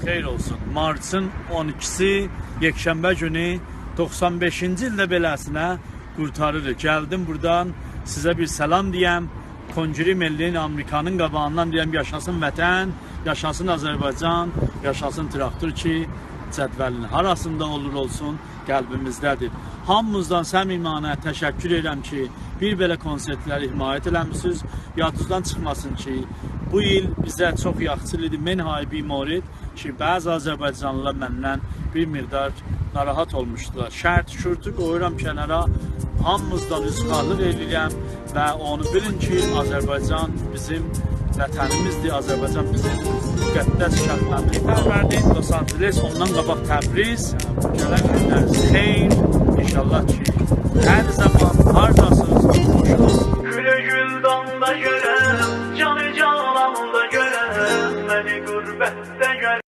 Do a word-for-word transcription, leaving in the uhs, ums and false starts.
خیر اولسون. مارسین اون ایکیسی، یکشنبه گونو، دوخسان بئشینجی ایلده بئله‌سینه قورتاریریق. گلدیم بورادان سیزه بیر سلام دئیم. کنگره ملی‌نین، آمریکانین قاباغیندان دئیم: یاشاسین وطن، یاشاسین آذربایجان، یاشاسین تراکتور کی، جدولین هاراسیندا اولور اولسون، قلبیمیزده‌دیر. هامینیزدان صمیمانه تشکر ائدیرم کی، بیر بئله کنسرتلری حمایت ائله‌میسینیز. یادینیزدان چیخماسین کی، بو ایل بیزه چوخ یاخشی ایل ایدی. منهای بی مورد کی، بعضی آذربایجانلیلار مندن بیر مقدار ناراحت اولموشدولار. شرط شورطو قویورام کنارا. هامینیزدان عذرخواهلیق ائله‌ییرم و اونو بیلین کی، آذربایجان بیزیم وطنیمیزدیر، آذربایجان بیزیم مقدس کلمه‌میزدیر. پروردین، لس آنجلس، اوندان قاباق تبریز. گلن گونلرینیز خیر. ان‌شاءالله کی، هر زامان هارداسینیز، خوش اولسون. گولو گولداندا گؤرم، جانی جاناندا گؤرم، منی غربتده گؤرم.